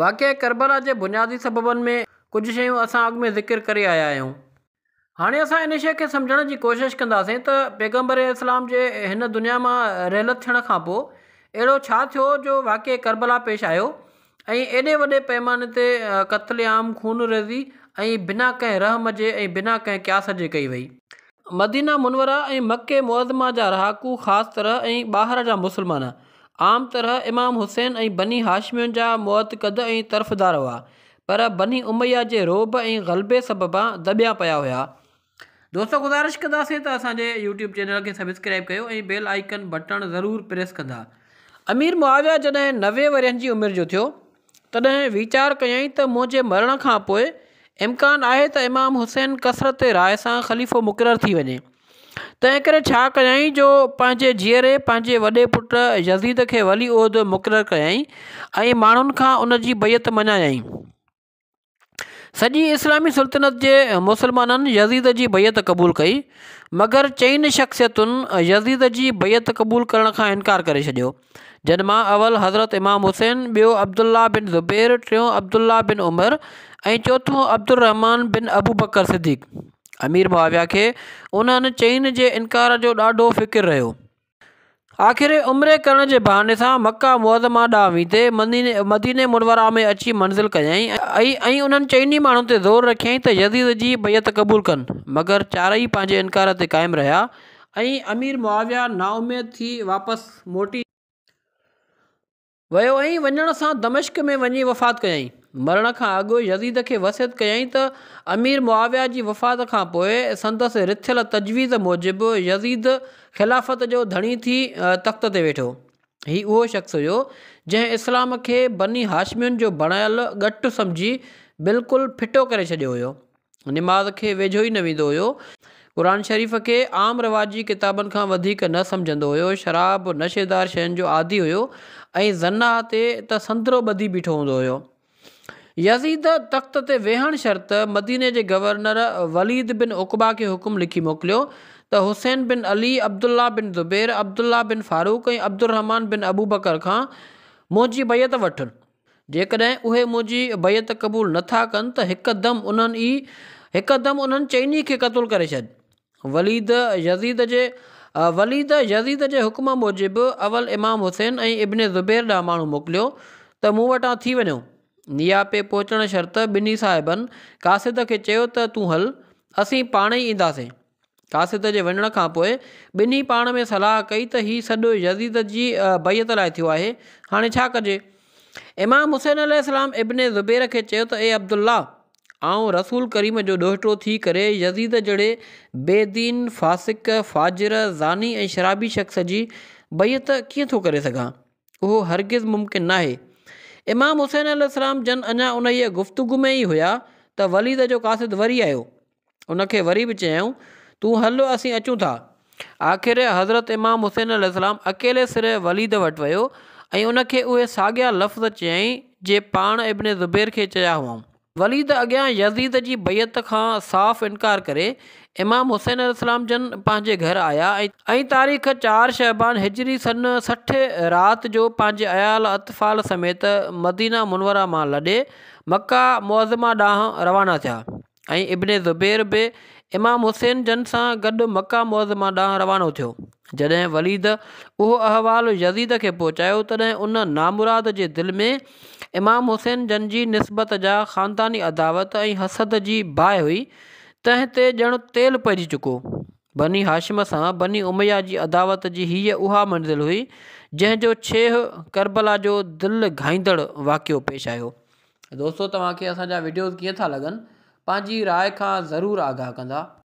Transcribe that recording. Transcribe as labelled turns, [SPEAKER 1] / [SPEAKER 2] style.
[SPEAKER 1] واقعه ڪربلا جي بنيادي سببن ۾ ڪجهه شيون اسان اڳ ۾ ذڪر ڪري آيا آهيون. هاڻي اسان ان شيء کي سمجهڻ جي ڪوشش ڪنداسين ته پيغمبر اسلام جي هن دنيا مان رحلت ٿيڻ کان پوء اهڙو ڇا ٿيو جو واقعه ڪربلا پيش آيو ۽ ايڏي وڏي پيماني تي قتل عام، خونريزي ۽ بنا ڪنهن رحم جي ۽ بنا ڪنهن قياس جي ڪئي وئي. مدينه منوره ۽ مڪه معظمه جا رهاڪو خاص طرح ۽ ٻاهر جا مسلمان عام طرح امام حسين ۽ بني هاشمين جا معتقد ۽ طرفدار هئا، پر بني اميه جي رعب ۽ غلبي سببان دٻيا پيا هيا. دوستو گذارش ڪنداسين ته اسان جي يوٽيوب چينل کي سبسڪرائيب ڪيو ۽ بيل آئيڪن بٽڻ ضرور پريس ڪندا. امير معاويه جڏهن 90 ورهين جي عمر جو ٿيو تڏهن ويچار ڪيائين ته منهنجي مرڻ کان پوء امڪان آهي ته امام حسين ڪثرت راء سان خليفو مقرر ٿي وڃي. تنهنڪري ڇا ڪيائين جو پنهنجي جيئري پنهنجي وڏي پٽ يزيد کي ولي عهد مقرر ڪيائين ۽ ماڻهن کان ان جي بيعت مڃايائين. سڄي اسلامي سلطنت جي مسلمانن يزيد جي بيعت قبول ڪئي، مگر چئن شخصيتن يزيد جي بيعت قبول ڪرڻ کان انڪار ڪري ڇڏيو، جن مان اول حضرت امام حسين، ٻيو عبدالله بن زبير، ٽيون عبدالله بن عمر ۽ چوٿون عبدالرحمان بن ابوبڪر صديق. امير معاويه کي انهن چئن جي انڪار جو ڏاڍو فڪر رهيو. آخر عمري ڪرڻ جي بهاني سان مڪه معظمه ڏانهن ويندي مديني منوره ۾ اچي منزل ڪيائين ۽ انهن چئني ماڻهن تي زور رکيائين ته يزيد جي بيعت قبول ڪن، مگر چارئي پنهنجي انڪار تي قائم رهيا ۽ امير معاويه نااميد ٿي واپس موٽي ويو ۽ وڃڻ سان دمشق ۾ وڃي وفات ڪيائين. مرڻ کان اڳ يزيد کي وصيت ڪيائين ته امير معاويه جي وفات کان پوء سندس رٿيل تجويز موجب يزيد خلافت جو ڌڻي ٿي تخت تي ويٺو. هي اهو شخص هيو جنهن اسلام کي بني هاشمين جو بڻايل ڳٽ سمجهي بلڪل ڦٽو ڪري ڇڏيو هيو. نماز کي ويجهو ئي نه ويندو هيو. قرآن شريف کي عام رواجي ڪتابن کان وڌيڪ نه سمجهندو هيو. شراب، نشيدار شين جو عادي هيو ۽ زنا تي ته سندرو ٻڌي بيٺو هوندو هيو. يزيد تخت تي ويهڻ شرط مديني جي گورنر وليد بن عقبه کي حڪم لکي موڪليو ته حسين بن علي، عبدالله بن زبير، عبدالله بن فاروق ۽ عبدالرحمان بن ابوبڪر کان منهنجي بيعت وٺ. جيڪڏهن اهي منهنجي بيعت قبول نه ٿا ڪن ته هڪدم انهن ئي هڪدم انهن چئني کي قتل ڪري ڇڏ. وليد يزيد جي وليد يزيد جي حڪم موجب اول امام حسين ۽ ابن زبير ڏانهن ماڻهو موڪليو ته مون وٽان ٿي وڃو. نياپي پهچڻ شرط ٻنهي صاحبن قاصد کي چيو ته تون هل، اسين پاڻ ئي اينداسين. قاصد جي وڃڻ کان پوء ٻنهي پاڻ ۾ صلاح ڪئي ته هي سڏ يزيد جي بيعت لاء ٿيو آهي، هاڻي ڇا ڪجي؟ امام حسين عليه السلام ابن زبير کي چيو ته اي عبدالله! آئون رسول ڪريم جو ڏوهٽو ٿي ڪري يزيد جهڙي بي دين، فاسق، فاجر، زاني ۽ شرابي شخص جي بيعت ڪيئن ٿو ڪري سگهان؟ اهو هرگز ممڪن ناهي. امام حسين عليه السلام جن اڃا انهيء گفتگو ۾ ئي هيا ته وليد جو قاصد وري آيو. ان کي وري به چيائون، تون هل اسين اچون ٿا. آخر حضرت امام حسين عليه السلام اڪيلي سر وليد وٽ ويو ۽ ان کي اهي ساڳيا لفظ چيائين جي پاڻ ابن زبير کي چيا هئائون. وليد اڳيان يزيد جي بيعت کان صاف انڪار ڪري امام حسين عليه السلام جن پنهنجي گهر آيا ۽ تاريخ چار شعبان هجري سن 60 رات جو پنهنجي عيال اطفال سميت مدينه منوره مان لڏي مڪه معظمه ڏانهن روانا ٿيا. ۽ ابن زبير به امام حسين جن سان گڏ مڪه معظمه ڏانهن روانو ٿيو. جڏهن وليد اهو احوال يزيد کي پهچايو تڏهن ان نامراد جي دل ۾ امام حسين جن جي نسبت جا خانداني عداوت ۽ حسد جي باهه هئي تنهن تي ڄڻ تيل پئجي چڪو. بني هاشم سان بني اميه جي عداوت جي هيء اها منزل هئي جنهن جو ڇيهه ڪربلا جو دل گهائيندڙ واقعو پيش آيو. دوستو توهان کي اسان جا وڊيوز ڪيئن ٿا لڳن پنهنجي راء کان ضرور آگاهه ڪندا.